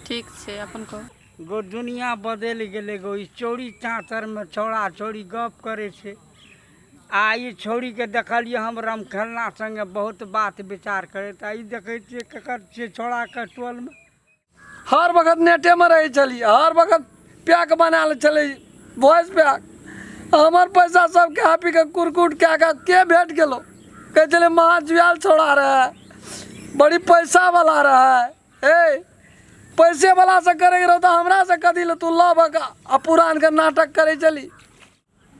ठीक छै, अपन कहू। गो दुनिया बदलि गेलै गो। ई चोरी चाँचरमे छौड़ा छौड़ी गप करै छै आ ई छौड़ीके देखलियै हम रमखेलना सङ्गे बहुत बात विचार करैत आ ई देखै छियै ककर छियै छौड़ाके टोलमे। हर वक्त नेटेमे रहै छलियै, हर वक्त पैक बना लै छलै, वॉइस पैक। हमर पैसा सब खा पी कऽ कुरकुट कए कऽ के भेट गेलौ? कहै छलै महा जुआयल छौड़ा रहै, बड़ी पैसा वाला रहै। ए पैसे वाला से करैके रहौ तऽ हमरा से कथी लए तू लव आ पुरानके नाटक करै छली?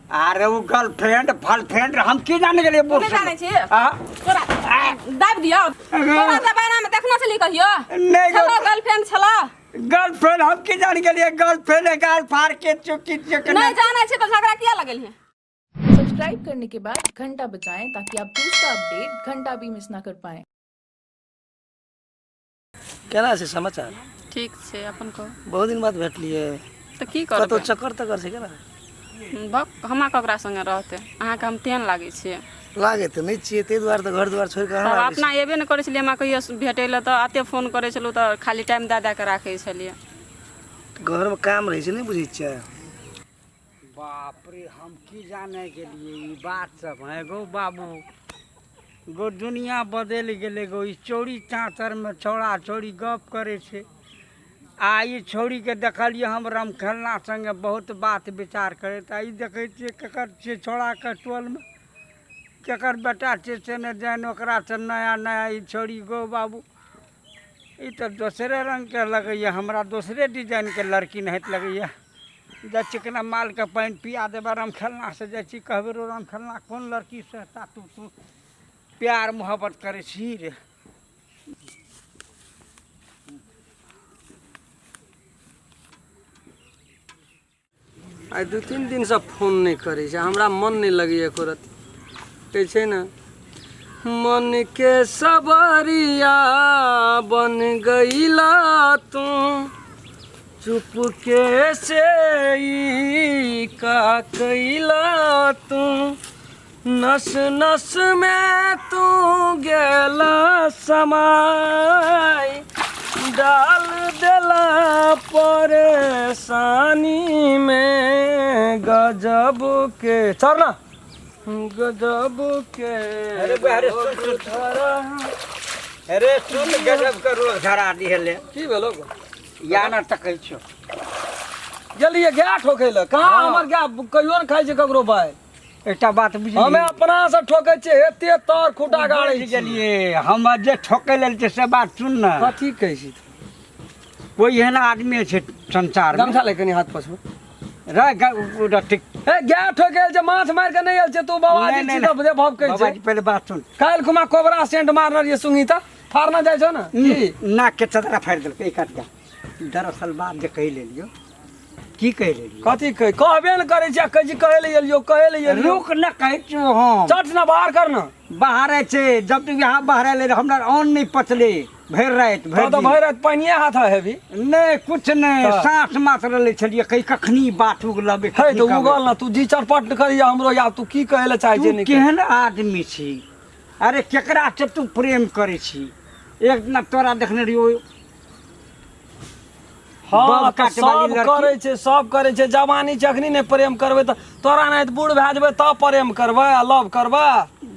अरे ओ गर्लफ्रेंड फलफ्रेंड हम की जाने गेलियै। तू नहि जानै छी? आ? तोरा दाबि दियौ तोरा जमाना मे देखने छली कहियो? नहि। छलो गर्लफ्रेंड छलो? गर्लफ्रेंड हम की जान गेलियै, गर्लफ्रेंड गाल फाड़ के चुकी चुकी। नहि जानै छी तऽ झगड़ा किया लगेलही? सब्सक्राइब करने के बाद घंटा बजाएं ताकि आप दूसरा अपडेट घंटा भी मिस ना कर पाएं। केना छै समाचार? ठीक छै, अपन कहू। बहुत दिन बाद भेटलियै। तऽ की कतौ करबै? चक्कर तक्कर छै केना? भक, हमरा ककरा संगे रहतै? अहाँके हम तेहन लागै छियै? लागै तऽ नहि छियै, ताहि दुआरे तऽ घर दुआर छोड़ि कऽ तब अहाँ अपना एबे नहि करै छलियै हमरा कहियो भेटै लए, तऽ एते फोन करै छलहुँ तऽ खाली टाइम दए दए कऽ राखै छलियै। घरमे काम रहै छै, नहि बुझै छियै? बाप रे, हम की जाने गेलियै ई बात सब है गो बाबू। गो दुनिया बदलि गेलै गो। ई चोरी चाँचरमे छौड़ा छौड़ी गप करै छै आ ई छौड़ीके देखलियै हम रमखेलना सङ्गे बहुत बात विचार करैत आ ई देखै छियै ककर छियै छौड़ाके टोलमे केकर बेटा छियै से नहि जानि, ओकरासँ नया नया ई छौड़ी। गो बाबू, ई तऽ दोसरे रङ्गके लगैए हमरा, दोसरे डिजाइनके लड़की नाहित लगैए। जाइ छी केना मालके पानि पिया देबै रामखेलनासँ। जाइ छी कहबै, रो रामखेलना, कोन लड़कीसँ ता तू तू प्यार मोहब्बत करै छी रे? आइ 2-3 दिनसँ फोन नहि करै छै, हमरा मन नहि लगैए एको रत्ती। कहै छै ने, मन के सबरिया बन गईला तू, चुपके से ई का कैला तू, नस नस में तू गेला समाय, डाल देला परेशानी में गजब के चल ना गजब के। अरे बे, अरे सुन, सुन। अरे सुन, गजब के रोग धरा दिहले। की भेलो? या ना तकै छो। गेलियै गाय ठोकै लए कहाँ? हमर गाय कहियो ने खाइ छै ककरो भाय। एकटा बात बुझली? हमे अपना से ठोकै छियै, एते तर खूटा गाड़ै बुझि गेलियै। हम जे ठोकै लेल छै से बात सुन ने। कथी कहै छी? कोई एहन आदमी छै संसार में? गमछा ले कनी हाथ पोछबै। रे ठीक। ए गाय ठोकै छै, माछ मारि के नहि आयल छै तू बाबाजी। नहि, छी तऽ जे भभकै छै। बाबाजी, पहिले बात सुन। काल्हि खुमा कोबरा सेंट मारने रहियै, सुंगी तऽ फाड़ना जाइ छौ ने की? नाक के चदरा फाड़ि देलकै एक आध। दरअसल बात जे कहि लेलियो, की कहि लेलियो? कथी कहै? कहबे ने करै छै आ कहै छी कहै लए एलियो, कहै लए एलियो। रुक न, कहै छियौ हम। चट ने बाहर कर न। बाहर छै, जब तू यहाँ बाहर एलै हमरा अन्न नहि पचलै भरि राति भरि तऽ दिन। भरि राति पानिए हाथ हेबी? नहि, कुछ नहि। तऽ? साँस मात्र लै छलियै, कही कखनी बात उगलबै। हे कखनी तऽ कहबै। उगल ने तू जी चटपट करिया हमरो यार, तू की कहै लए चाहै तू छै? नहि केहन आदमी छी? अरे केकरा से तू प्रेम करै छी? एक दिना तोरा देखने रहियो। हँ बब तऽ काटे वाली सब लड़की। करै छै, सब करै छै। जवानी छै अखनी नहि प्रेम करबै तऽ तोरा नहि तऽ बूढ़ भए जेबै तब प्रेम करबै आ लव करबै?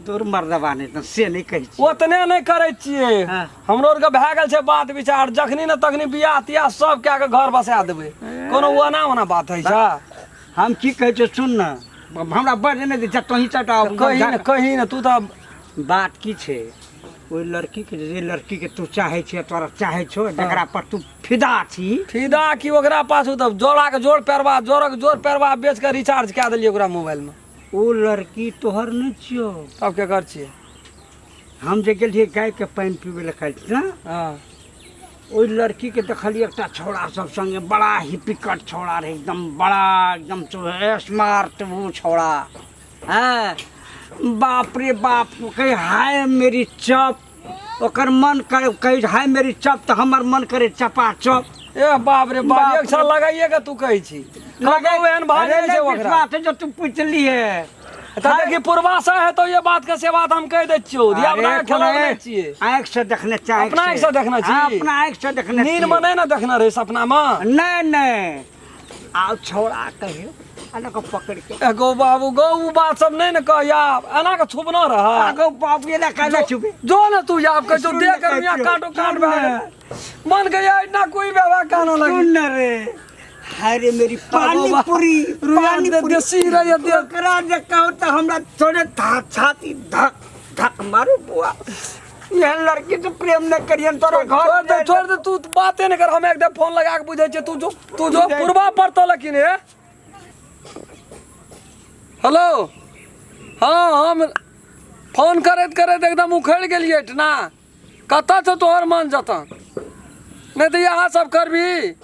दूर मर्दबा, नहि तऽ से नहि कहै छी। ओतने नहि करै छियै। हाँ। हमरो आरके भए गेल छै बात विचार, जखनी ने तखनी बियाह तियाह सब कए कऽ घर बसा देबै। कोनो ओना ओना बात होइ छै? हम की कहै छियौ सुन ने, हमरा बड़ नहि दै छै तोही चटा। कही ने, कही ने तू तऽ। बात की छै, ओहि लड़कीके, जे लड़कीके तू चाहै छियै, तोरा चाहै छौ, जकरा पर तू फिदा छी। फिदा की? ओकरा पाछू तऽ जोड़ाके जोड़ पेरवा, जोड़क जोड़ पेरवा बेच कऽ रिचार्ज कए देलियै ओकरा मोबाइलमे। ओ लड़की तोहर नहि छियौ। तब केकर छियै? हम जे गेलियै गायके पानि पीबै लए काल्हि ने, ओहि लड़कीके देखलियै एकटा छौड़ा सब सङ्गे, बड़ा ही पिकट छौड़ा रहै, एकदम बड़ा एकदम स्मार्ट ओ छौड़ा। हँ, बाप रे बाप, कहै हाय मेरी चप। ओकर मन करे कहै हाय मेरी चप, तऽ हमर मन करे चपा चप। ए बाप रे बाप, बाप एक साल लगाइए के तू कहै छी, कतौ एहन भाग अरे नहि छै नहि ओकरा। विश्वास है जो तू पुछलिहे। तऽ देखी पूर्वाशय है तो ये बात के से बात हम कहि दै छियौ धिया पुता के खेलौना नहि छियै। आँखि से देखने चाहे अपना आँखि से देखने छी? अपना आँखि से देखने नींद में नहि ने देखने रही सपना में? नहि नहि, आउ छौड़ा कहियो एना के पकड़ के। एगो बाबू गो, उ बात सब नहि ने कह यार, एना के छुपना रह। आगो बाबू एना काहे छुपे? जो ने तू याब कह जो सुन देख ने कर मियां कहै काटो छियौ, काट सुन भए ने। गेल। मन के यार इतना कोई व्यवहार काना लगी। सुन ने रे, हाय रे मेरी पानी पूरी, पानी पूरी। देसी रे ये दे। ओकरा जे कहू तऽ हमरा थोड़े छाती धक धक मारू बुआ। एहन लड़की से प्रेम नहीं करियन तोरा घर। छोड़ दे, छोड़ दे, तू बाते नहीं कर। हम एकदम फोन लगा के बुझै छियै, तू जो, तू जो पूर्वा पड़तो लेकिन हे। हेलो, हाँ हम फोन करैत करैत एकदम उखड़ि गेलियै एहिठिना। कतऽ छौ तोहर मन जतन? नहि तऽ इएह सब करबही?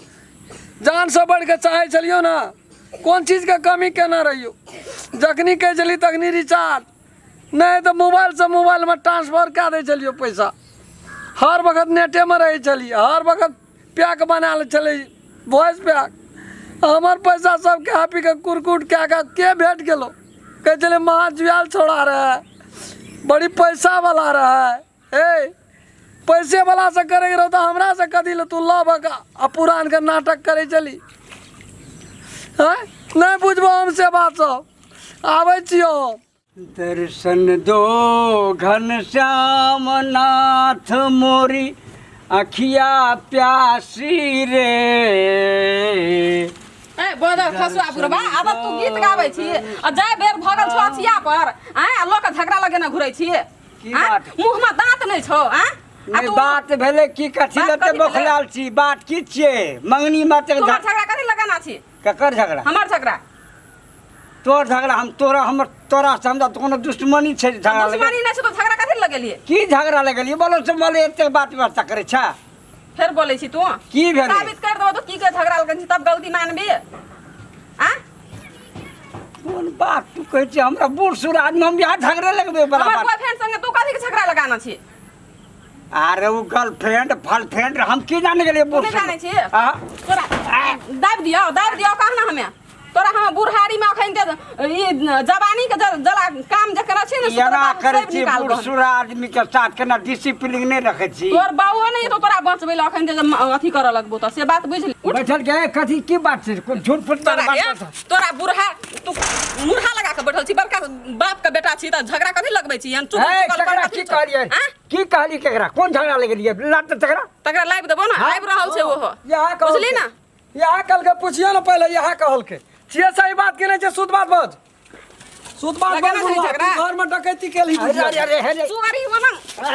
जानसँ बढ़िके चाहै छलियौ ने, कोन चीजके कमी केने रहियौ? जखनी कहै छली तखनी रिचार्ज, नहि तऽ मोबाइलसँ मोबाइलमे ट्रांसफर कए दै छलियौ पैसा। हर वक्त नेटेमे रहै छलियै, हर वक्त पैक बना लै छलै, वॉइस पैक। हमर पैसा सब खा पी कऽ कुरकुट कए कऽ के भेट गेलौ? कहै छलै महा जुआयल छौड़ा रहै, बड़ी पैसावला रहै। हे, पैसे वाला से करे रहो तऽ हमरा से कथी लए तू लव आ पुरान के नाटक करै छली? हँ, नहि बुझबो हम से बात सब। आबै छियौ हम। दर्शन दो घनश्याम नाथ, मोरी अखिया प्यासी रे। ए बदर खसुआ बुढ़बा, आब तू गीत गाबै छी आ जाय बेर भगल छौ अथिया पर आँय, आ लऽ कऽ झगड़ा लगेने घुरै छी। की आँय? बात? मुँह में दांत नहि छौ आँय? आ नहि तू बात भेलै की? कथी बात लए कथी भेलै? बौखलाल छी? बात की छियै? मंगनी माते तू हमर झगड़ा कथी लगाना छी? ककर झगड़ा? हमर झगड़ा। तोहर झगड़ा? हम तोरा, हमर तोरा से हमरा तऽ कोनो दुश्मनी छै जे झगड़ा लगे? दुश्मनी नहि छौ तऽ झगड़ा कथी लगेलियै? की झगड़ा लगेलियै? बोलो से बोले, एते बात व्यवस्था करै छै। फेर बोलै छी तू। की भेलै? साबित कर देबो तऽ की के झगड़ा लगन छी तब गलती मानबी आ? कोन बात तू कहै छी? हमरा बूढ़ सूढ़ आदमी, हम यहाँ झगड़े लगबै बड़ा हमर बात? बॉयफ्रेंड संगे तू कथी के झगड़ा लगाना छी? अरे ओ गर्लफ्रेंड फर्लफ्रेंड हम की जाने गेलियै तू बूढ़ नहि सूढ़। जानै छी? आ? तोरा दाबि दियौ, दाबि दियौ कहना हमे तोरा। हम बुढ़ारी में अखन के ई जवानी के जला काम जे करै छी ने से तोरा एना बाबू करै सब छी निकाल बूढ़ दहन। सूढ़ आदमी के साथ केना डिसिप्लिन नहि रखै छी? तोर बाबुओ नहि तो तोरा बचबै लए अखन जे अथी करऽ लगबो तऽ से बात बुझि उठ। बैठल के कथी की बात छै? कोन झूठ फूट तोरा बात रे, बात? तोरा बुढ़ा, तू मुरहा लगा के बैठल छी, बड़का बाप के बेटा छी तऽ झगड़ा कथी लगबै छी? एहन चुप हे, चुपल केकरा पर की कथी छौ? कहलियै? आँय? की कहली? केकरा कोन झगड़ा लगेलियै? लात तकरा तकरा लाबि देबो ने, आबि रहल छै ओहो। इएह कहलकै। बुझली ने? इएह कहलकै, पुछियौ ने पहिले, इएह कहलकै। छियै सही बात कि नहि छै? शुद्ध बात बज, शुद्ध बात बज। लगेने छै बुढ़वा, झगड़ा। तू घरमे डकैती केलही? अरे अरे अरे अरे, चोरी ओना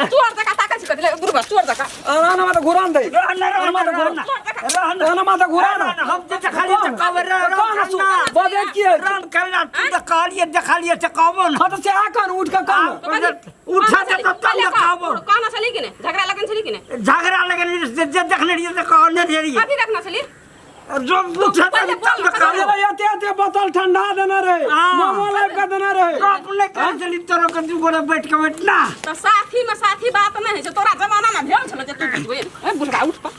चोर जकाँ ताकै छी कथी ले बुढ़बा चोर जकाँ? आना माता घुरान दे। रह न, रह न, रह न, रह न। आना माता घुरान। हम तऽ देखलियै तऽ कहबै, रह, रह, कौन हसू? बजैत की है? राम करना, तू तऽ कहलियै देखलियै तऽ कहबो ने। हाँ तऽ से आ कन उठ के कन। उठा दे तब तब ने कहबो। कहना छली कि नहि? झगड़ा लगन छली कि नहि? झगड़ा लगन जे जे देखने रहियै तऽ कहने रहियै। कथी देखना छली? जो उठा दे पहिले तब ने बोल, कहबो। अरे एते एते बोतल ठंडा देने रहे, हाँ। मोमो लाबि के देने रहे। गप नहि करै छली तोरो के दू गोरे बैठ के बैठना। तऽ साथी में साथी बात नहि होइ छै। तोरा जमाना में भेल छलो जे तू बुझबै? ए बुढ़बा, उठ पर।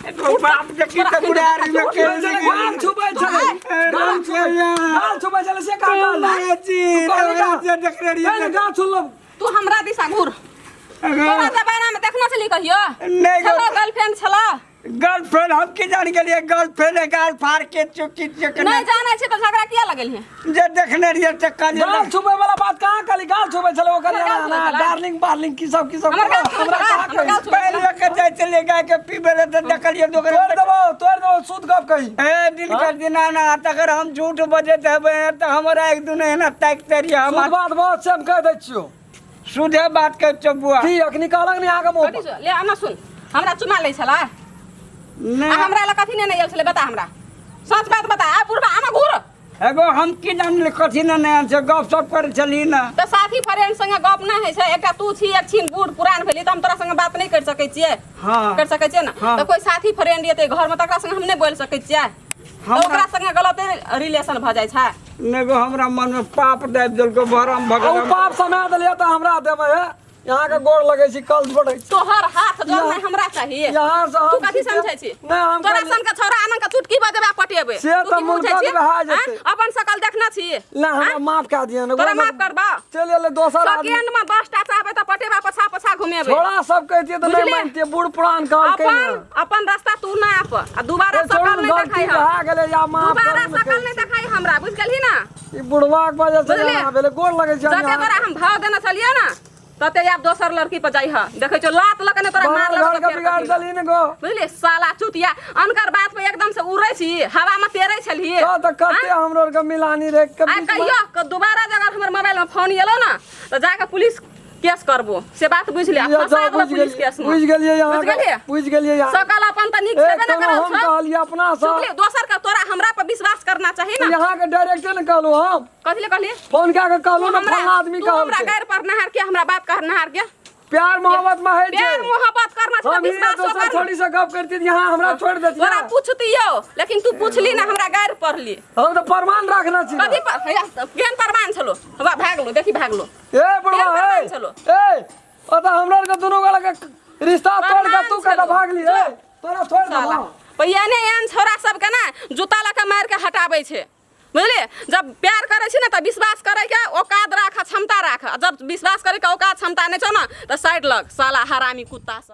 बाप देखी तऽ बुढ़ारी में के गाल छुबै छलै, गाल छुबै, गाल छुबै छलै से कहाँ कहलै? जी तू कहली का? जे देखने रहियै। कहली गाल छुलौ। तू हमरा दिशा घूर। तोरा जमाना में देखना छली कहियो? नहि गो। छलो गर्लफ्रेंड छलो? गर्लफ्रेंड हम की जान गेलियै गर्लफ्रेंड है, गाल फाड़ के चुकी चुकी। नहि जानै छी तऽ झगड़ा किया लगेलियै? जे देखने रहियै तऽ कहलियै। गाल छुबै वाला बात कहाँ कहली? गाल छुबै छलै ओकर। हमर गाल छुबै छलै? डार्लिंग बार्लिंग की सब की सब। हमर गाल छुबै हमरा छलै? कहाँ हमर गाल कही? छुबै छलै? पहिले के जाइ छलियै गाय के पीबै लए तऽ देखलियै दोकरे। तोड़ि देबौ, तोड़ि देबौ, शुद्ध गप कही। ए दिन कर दिना ना, तकर हम झूठ बजैत हेबै तऽ हमरा एक दुनू एना ताकिते रहियै शुद्ध हम। बात बहुत से हम कहि दै छियौ। सुधे बात कहै छियौ बुआ। की अखनी कहलक नहि अहाँके मुँह कथी पर? छौ? ले आना सुन, हमरा चुमा लै छला आ? नहि। हमरा लग कथी नेने आयल छलै? बता हमरा, सच बात बता। आ बुढ़बा, आना घूर। एगो हम की जानली कथी ने नहि छै, गप सप करै छली ने। तऽ साथी फ्रेंड संगे गप नहि होइ छै? एकटा तू छी, एक छिन बूढ़ पुरान भेली तऽ हम तोरा संगे बात नहि करि सकै छियै? हाँ। करि सकै छियै ने? हाँ। तऽ कोइ साथी फ्रेंड एतै घरमे तकरा संगे हम नहि बोलि सकै छियै? तऽ ओकरा संगे गलते रिलेशन भऽ जाइ छै। नहि गो, हमरा मनमे पाप दाबि देलको भरम आ ओ भगवान। पाप समय देलियै तऽ हमरा देबै हे। यहाँ के गोड़ लगै छी कल छोड़ै छी। तोहर हाथ जोड़ना हमरा चाहिए। यहाँ से हम तू कथी समझै छी? नहि, हम तोरा कहलियै- सन के छौड़ा आनन के चुटकी बजेबा पटेबे। से तू तऽ की बुझै मुल्कक छी? भए जेतै। आँय? अपन सकल देखने छी? नहि, हमरा माफ कए दिअ ने। तोरा माफ करबा? चलि एलै दोसर आदमी। सेकेंड में 10 टा चाहबै तऽ पटेबा पछा पछा घुमेबै। छोड़ा सब कहितियै तऽ नहि बुझलियै? मानितियै, बूढ़ पुरान कहलकै अपन ने। अपन रास्ता तू ना आप आ दोबारा ए, छोड़ू, सकल नहीं गलती देखाई भए गेलै या माफ दोबारा करू ने। सकल नहीं देखाई हमरा, बुझ गेलही ना? ई बुढ़वा के वजह से बुझलियै? एना भेलै। गोड़ लगै छै। जते तोरा हम भाव देने छलियै ना तते आब दोसर लड़की पर जाइ ह। देखै छौ लात लऽ के ने तोरा मार घर लगतौ के फेर बिगाड़ कथी। देलही ने गो। बुझलियै साला चुतिया, अनकर बात पे एकदम से उड़ै छी, हवा में तेरै छलही। तऽ कते हमरो आरके मिलानी रे के आ बीचमे। कहियो दोबारा जे अगर हमर मोबाइल में फोन एलो ना तऽ जाके पुलिस केस करबो, से बात बुझि ले। ये फंसा जाओ, देबो बुझि पुलिस गेलियै, केस में। बुझि गेलियै अहाँ। बुझि गेलियै? बुझि गेलियै अहाँ। सकल अपन तऽ नीक ए, छेबे ने कोनो करल हम छौ। कहलियै अपना से। सुनली, दोसर के तोरा हमरा पर विश्वास करना चाही ना। यहाँ के डायरेक्टे ने कहलहुँ हम। कथी ले कहलियै? फोन कए के कहलहुँ तू ने, फल्लाँ आदमी तू हमरा कहलकै। गारि पर नहार के, हमरा बात कह नहार के। प्यार मोहब्बत में है प्यार मोहब्बत करना छै तऽ हम ही विश्वासो दोसर करना। छोड़ी से गप करती, यहाँ हमरा छोड़ देती। तोरा पूछतियो लेकिन तू पूछली ना, हमरा गारि पढ़ली। हम तऽ प्रमाण रखने छी। कथी पर? हैया, केहन प्रमाण छलो? हवा भागलो, देखी भागलो। ए बुढ़वा, केहन ए प्रमाण छलो? ए ओतऽ हमरा आरके दुनू गोला के रिश्ता तोड़ के प्रमाण तू कतऽ छलो। भागली? ए तोरा छोड़ साला देबो। पहिने एहन छौड़ा सबके ना जूता लऽ के मारि के हटाबै छै, बुझलियै? जब प्यार करै छी ने तऽ विश्वास करैके औकात राख, क्षमता राख। जब विश्वास करैके औकात क्षमता नहि छौ ने तऽ साइड लग, साला हरामी कुत्ता सब।